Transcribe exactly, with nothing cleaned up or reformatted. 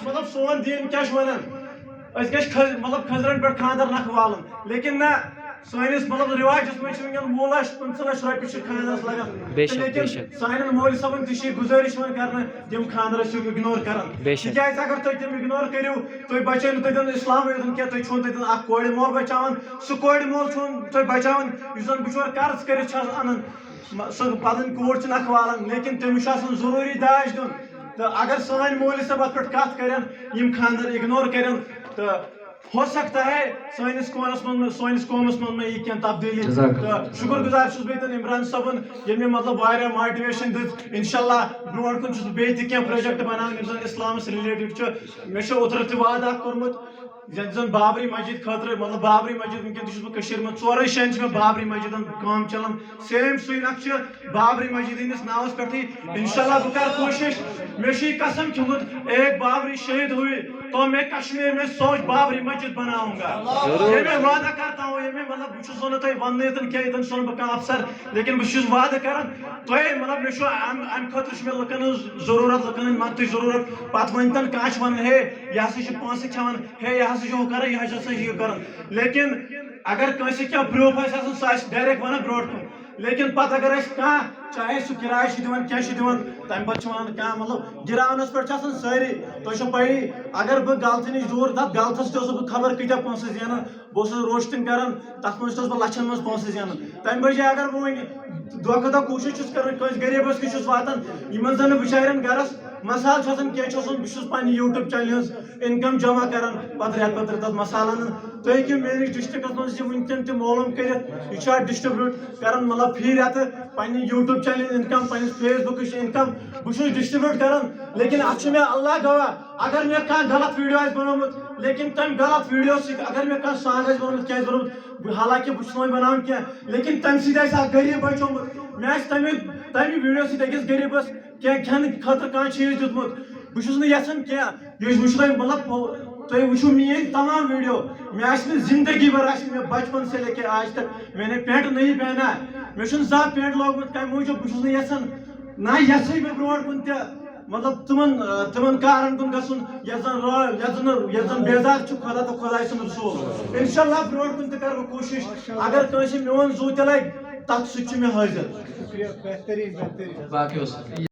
مطلب سون دیٖن کیٛاہ چھُ وَنان؟ أسۍ گژھِ کھٔز-، مطلب کھٔزرَن پٮ۪ٹھ خانٛدر نکھٕ والُن، لیکن نہ، سٲنِس مطلب رِواجَس منٛز چھِ وٕنکیٚن وُہ لَچھ پٕنٛژٕہ لَچھ رۄپیہِ چھِ خانٛدرَس لَگان۔ بے شک، لیکن بے شک۔ سانٮ۪ن مولوی صٲبَن تہِ چھِ یہِ گُزٲرِش یِوان کرنہٕ، تِم خانٛدرَس چھِ اِگنور کران۔ بے شک۔ تِکیٛازِ اگر تُہۍ تِم اِگنور کٔرِو، تُہۍ بَچٲیِو نہٕ تَتٮ۪ن اِسلامٕے یوتَن کینٛہہ، تُہۍ چھُو نہٕ تَتٮ۪ن اَکھ کورِ مول بَچاوان، سُہ کورِ مول چھُو نہٕ تُہۍ بَچاوان یُس زَن بِچور قرض کٔرِتھ چھِ آز اَنان۔ م-، سُہ پَنٕنۍ کوٗر چھِ نَکھٕ والان، لیکن تٔمِس چھُ آسان ضروٗری داج دیُن۔ تہٕ اگر سٲنۍ مولوی صٲب اَتھ پٮ۪ٹھ کَتھ کَرن، یِم خانٛدر اِگنور کَرن، تہٕ ہو سکتا ہے سٲنِس قومَس منٛز، سٲنِس قومَس منٛز ما یی کینٛہہ تبدیٖلی۔ جزاک اللہ۔ تہٕ شُکُر گُزار چھُس بہٕ ییٚتٮ۪ن عمران صٲبُن، ییٚمۍ مےٚ مطلب واریاہ motivation دِژ۔ اِنشاءاللہ برونٛٹھ کُن چھُس بہٕ بیٚیہِ تہِ کینٛہہ project بَناوان یِم زَن اِسلامَس related چھُ۔ مےٚ چھُ اوترٕ تہِ وعدٕ اَکھ کوٚرمُت، یَتھ زَن بابری مسجد خٲطرٕ، مطلب بابری مسجد، وٕنکیٚن تہِ چھُس بہٕ کٔشیٖرِ منٛز، ژورَے جایَن چھِ مےٚ بابری مسجدَن کٲم چَلان۔ Same سُے نقشہٕ بابری مسجد ہِنٛدِس ناوَس پٮ۪ٹھٕے۔ اِنشاءاللہ بہٕ کَرٕ کوٗشِش، مےٚ چھُ یہِ قسم کھیوٚمُت، ایک بابری شہید ہوئی تو میں کشمیر میں سوچ بابری مسجد بناؤں گا۔ ضروٗر۔ یہ میں وعدہ کرتا ہوں، یہ میں مطلب بہٕ چھُس نہٕ تۄہہِ وَننہٕ ییٚتٮ۪ن کینٛہہ، ییٚتٮ۪ن چھُس نہٕ بہٕ کانٛہہ افسر، لیکن بہٕ چھُس وعدٕ کران، تۄہہِ مطلب مےٚ چھُ اَمہِ، اَمہِ خٲطرٕ چھُ مےٚ لُکَن ہٕنٛز ضروٗرت، لُکَن ہٕنٛدۍ مدتٕچ ضروٗرت۔ پَتہٕ ؤنۍتَن کانٛہہ چھُ وَنان، ہے یہِ ہسا چھِ پونٛسہٕ کھٮ۪وان، ہے یہِ ہسا چھُ ہُہ کران، یہِ ہسا چھُ یہِ کران۔ لیکن اگر کٲنٛسہِ کینٛہہ proof آسہِ آسان، سُہ آسہِ direct وَنان برونٛٹھ کُن۔ لیکن پتہٕ اگر اَسہِ کانٛہہ، چاہے سُہ کِراے چھُ دِوان، کینٛہہ چھُ دِوان، تَمہِ پتہٕ چھُ وَنان کانٛہہ، مطلب، گِراونَس پٮ۪ٹھ چھِ آسان سٲری۔ تۄہہِ چھو پَیی، اگر بہٕ غلطی نِش دوٗر، تَتھ غلطَس تہِ اوسُس بہٕ خبر کۭتیٛاہ پونٛسہٕ زینان، بہٕ اوسُس roasting کران، تَتھ منٛز چھُس بہٕ لَچھَن منٛز پونٛسہٕ زینان۔ تَمہِ بجایہِ اگر بہٕ وۄنۍ دۄہ کھۄتہٕ دۄہ کوٗشِش چھُس کران، کٲنٛسہِ غریٖبَس نِش چھُس واتان، یِمَن زَن نہٕ بِچارٮ۪ن گَرَس مسالہٕ چھُ آسان، کینٛہہ چھُ آسان، بہٕ چھُس پننہِ YouTube channel ہٕنٛز income جمع کران، پتہٕ رٮ۪تہٕ پتہٕ رٮ۪تہٕ مسالن ہٕنٛز۔ تُہۍ ہیٚکِو میٲنِس district منٛز یہِ وٕنکیٚن تہِ معلوم کٔرِتھ، یہِ چھا distribute کران، مطلب فی رٮ۪تہٕ پننہِ YouTube channel income، پننِس Facebook-ٕچ income، بہٕ چھُس distribute کران، لیکن اتھ چھُ مےٚ اللہ گواہ، اگر مےٚ کانٛہہ غلط video آسہِ بنومُت، لیکن تمہِ غلط video سۭتۍ اگر مےٚ کانٛہہ song آسہِ بنومُت، کیٛاہ آسہِ بنومُت، بہٕ، حالانکہ بہٕ چھُس نہٕ وۄنۍ بناوان کینٛہہ، لیکن تمہِ سۭتۍ آسہِ اکھ غریٖب بچومُت، مےٚ آسہِ تمہِ، تمہِ video سۭتۍ أکِس غریٖبس کینٛہہ کھٮ۪نہٕ خٲطرٕ کانٛہہ چیٖز دیُتمُت۔ بہٕ چھُس نہٕ یَژھان کینٛہہ، یہِ وٕچھِو تۄہہِ، مطلب، تُہۍ وٕچھِو میٛٲنۍ تمام video، مےٚ آسہِ نہٕ زندگی بھر آسہِ مےٚ بچپن سے لے کے آج تک میں نے pant نہیں پہنا۔ مےٚ چھُنہٕ زانٛہہ pant لوگمُت، کَمہِ موٗجوٗب؟ بہٕ چھُس نہٕ یَژھان، نہ یَژھٕے بہٕ برونٛٹھ کُن تہِ، مطلب، تِمن، آ، تِمن کارن کُن گژھُن، یَتھ زن رٲ-، یَتھ زن، یَتھ زن بیزار چھُ خۄدا تہٕ خۄداے سُنٛد رسول۔ انشاءاللہ برونٛٹھ کُن تہِ کرٕ بہٕ کوٗشِش، اگر کٲنٛسہِ میون زُو تہِ لگہِ، تَتھ سۭتۍ چھُ مےٚ حٲضِر۔ شُکریہ، بہتریٖن، بہتریٖن۔ باقٕے اوس۔